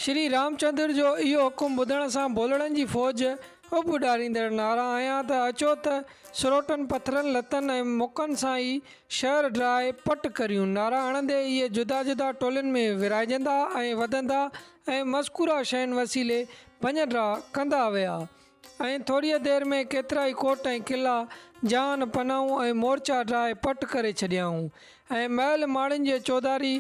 شري رامچندر جو اهو حڪم ٻڌڻ سان ڀولڙن جي فوج اڀ اڏاريندڙ نعرا هنيا ته اچو ته سروٽن، پٿرن، لتن ۽ مڪن سان ئي شهر ڊاهي پٽ ڪريون. نعرا هڻندي اهي جدا جدا ٽولين ۾ ورهائجندا ۽ وڌندا ۽ مذڪوره شين وسيلي ڀڃ ڊاهه ڪندا ويا ۽ ٿوريء دير ۾ ڪيترائي ڪوٽ ۽ قلعا، جهان پناهون ۽ مورچا ڊاهي پٽ ڪري ڇڏيائون ۽ محل ماڙين جي چوڌاري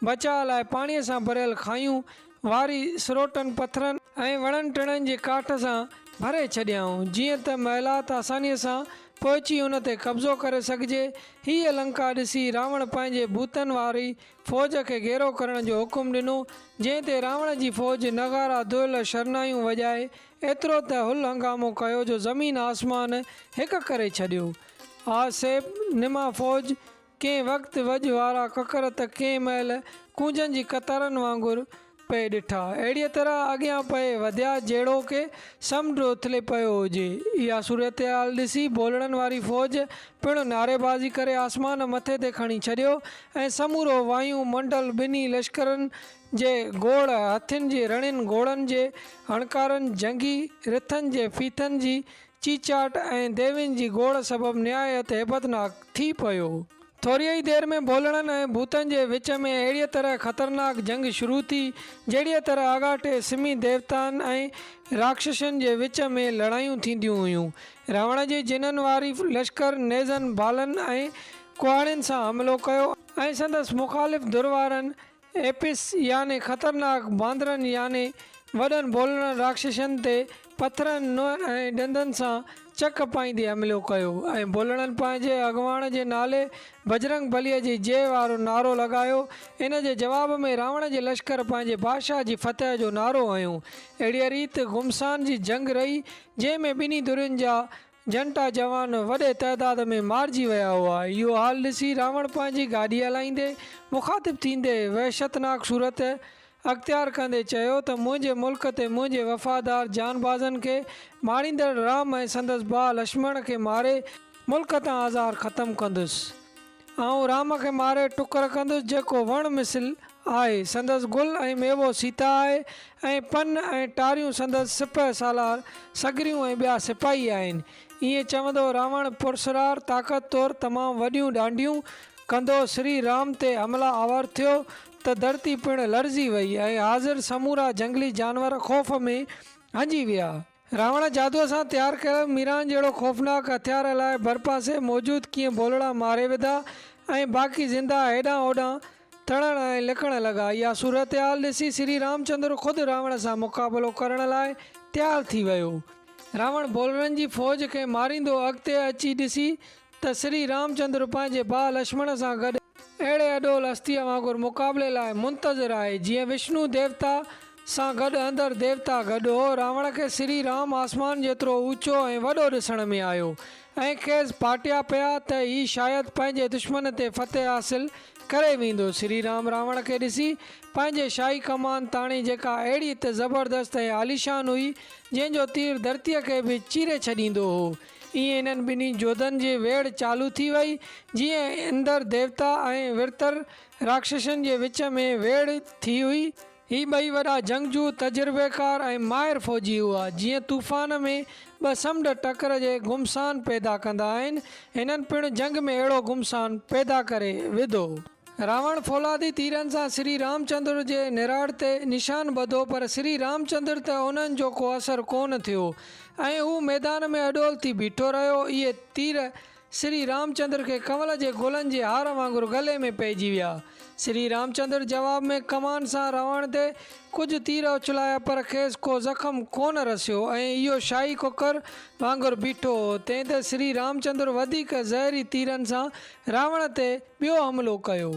بچاء لاء پاڻيء سان ڀريل کاهيون واري سروٽن، پٿرن ۽ وڻن ٽڻن جي ڪاٺ سان ڀري ڇڏيائون، جيئن ته محلات آسانيء سان پهچي ان تي قبضو ڪري سگهجي. هيء لنڪا ڏسي راوڻ پنهنجي ڀوتن واري فوج کي گهيرو ڪرڻ جو حڪم ڏنو، جنهن تي راوڻ جي فوج نغارا، دهل، شرنايون وڄائي ايترو ته هل هنگامو ڪيو جو زمين آسمان هڪ ڪري ڇڏيو. آء سيب نما فوج ڪنهن وقت وڄ وارا ڪڪر ته ڪنهن مهل ڪونجن جي قطارن وانگر پئي ڏٺا. اهڙيء طرح اڳيان پئي وڌيا جهڙوڪ سمنڊ اٿلي پيو هجي. اها صورتحال ڏسي ڀولڙن واري فوج پڻ نعريبازي ڪري آسمان مٿي تي کڻي ڇڏيو ۽ سمورو وايون منڊل ٻنهي لشڪرن جي گوڙ، هاٿين جي رڙين، گهوڙن جي هڻڪارن، جنگي رٿن جي ڦيٿن جي چيچاٽ ۽ ديوين جي گوڙ سبب نهايت هيبتناڪ ٿي پيو. ٿوريء ئي دير ۾ ڀولڙن ۽ ڀوتن جي وچ ۾ اهڙيء طرح خطرناڪ جنگ شروع ٿي، جهڙيء طرح آڳاٽي سمي ديوتائن ۽ راڪشسن جي وچ ۾ لڙايون ٿينديون هيون. راوڻ جي جنن واري لشڪر نيزن، ڀالن ۽ ڪهاڙين سان حملو ڪيو ۽ سندس مخالف ڌر وارن ايپس يعني خطرناڪ باندرن يعني وڏن ڀولڙن راڪشسن تي پٿرن، نوهن ۽ ڏندن سان چڪ پائيندي حملو ڪيو ۽ ڀولڙن پنهنجي اڳواڻ جي نالي بجرنگ بليء جي جئه وارو نعرو لڳايو. ان جي جواب ۾ راوڻ جي لشڪر پنهنجي بادشاهه جي فتح جو نعرو هنيو. اهڙيء ريت گهمسان جي جنگ رهي، جنهن ۾ ٻنهي ڌرين جا جنٽا جوان وڏي تعداد ۾ مارجي ويا هئا. اهو حال ڏسي راوڻ پنهنجي گاڏي هلائيندي مخاطب ٿيندي وحشتناڪ صورت اختيار ڪندي چيو ته منهنجي ملڪ تي منهنجي وفادار جانبازن کي ماريندڙ رام ۽ سندس ڀاء لڇمڻ کي ماري ملڪ تان آزار ختم ڪندس. آئون رام کي ماري ٽڪر ڪندس جيڪو وڻ مثل آهي، سندس گل ۽ ميوو سيتا آهي ۽ پن ۽ ٽاريون سندس سپهه سالار سگريون ۽ ٻيا سپاهي آهن. ائين چوندو راوڻ پرسرار طاقت طور تمام وڏيون ڏانڊيون ڪندو سري رام تي حمله آور ٿيو ته ڌرتي پڻ لرزي وئي ۽ حاضر سمورا جهنگلي جانور خوف ۾ هنجي ويا. راوڻ جادوء سان تيار ڪيل ميران جهڙو خوفناڪ هٿيار هلائي ڀرپاسي موجود ڪيئي ڀولڙا ماري وڌا ۽ باقي زنده هيڏانهن هوڏانهن تڙڻ ۽ لڪڻ لڳا. اها صورتحال ڏسي سري رامچندر خود راوڻ سان مقابلو ڪرڻ لاء تيار ٿي ويو. راوڻ ڀولڙن جي فوج کي ماريندو اڳتي اچي ڏسي ته سري رامچندر پنهنجي ڀاء لڇمڻ سان گڏ اهڙي اڏول هستيء وانگر مقابلي لاء منتظر آهي، جيئن وشنو ديوتا سان گڏ اندر ديوتا گڏ هو. راوڻ کي سري رام آسمان جيترو اوچو ۽ وڏو ڏسڻ ۾ آيو ۽ کيس پاٽيا پيا ته هي شايد پنهنجي دشمن تي فتح حاصل ڪري ويندو. سري رام راوڻ کي ڏسي پنهنجي شاهي ڪمان تاڻي جيڪا اهڙي ته زبردست ۽ عاليشان هئي، جنهن جو تير ڌرتيء کي به چيري ڇڏيندو هو. ائين انهن ٻنهي جوڌن جي ويڙهه چالو ٿي وئي، جيئن اندر ديوتا ۽ ورتر راڪشسن جي وچ ۾ ويڙهه ٿي هئي. هي ٻئي وڏا جنگجو، تجربيڪار ۽ ماهر فوجي هئا. جيئن طوفان ۾ ٻه سمنڊ ٽڪر جي گهمسان پيدا ڪندا آهن، هنن پڻ جنگ ۾ اهڙو گهمسان پيدا ڪري وڌو. راوڻ فولادي تيرن سان سري رامچندر جي نراڙ تي نشان ٻڌو پر سري رامچندر تي انهن جو ڪو اثر ڪونه ٿيو ۽ هو ميدان ۾ اڏول ٿي بيٺو رهيو. اهي تير سري رامچندر کي ڪنول جي گلن جي هار وانگر گلي ۾ پئجي ويا. سري رامچندر جواب ۾ ڪمان سان راوڻ تي ڪجهه تير اڇلايا پر کيس ڪو زخم ڪونه رسيو ۽ اهو شاهي ڪڪر وانگر بيٺو هو. تنهن تي سري رامچندر وڌيڪ زهري تيرن سان راوڻ تي ٻيو حملو ڪيو.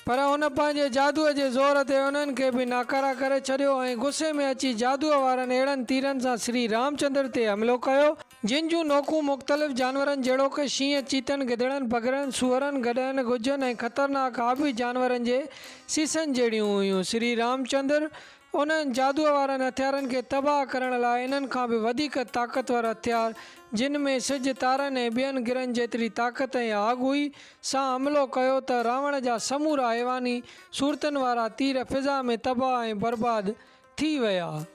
پر هن پنهنجي جادوء جي زور تي انهن کي به ناڪارا ڪري ڇڏيو ۽ غصي ۾ اچي جادوء وارن اهڙن تيرن سان سري رامچندر تي حملو ڪيو، جن جون نوڪون مختلف جانورن جهڙوڪ، شينهن، چيتن، گدڙن، بگهڙن، سوئرن، گڏهن، ڳجهن ۽ خطرناڪ آبي جانورن جي سيسن جهڙيون هيون. سري رامچندر انهن جادوء وارن هٿيارن کي تباهه ڪرڻ لاء انهن کان به وڌيڪ طاقتور هٿيار، جن ۾ سج، تارن ۽ ٻين گرهن جيتري طاقت ۽ آڳ هئي، سان حملو ڪيو ته راوڻ جا سمورا حيواني صورتن وارا تير فضا ۾ تباهه ۽ برباد ٿي ويا.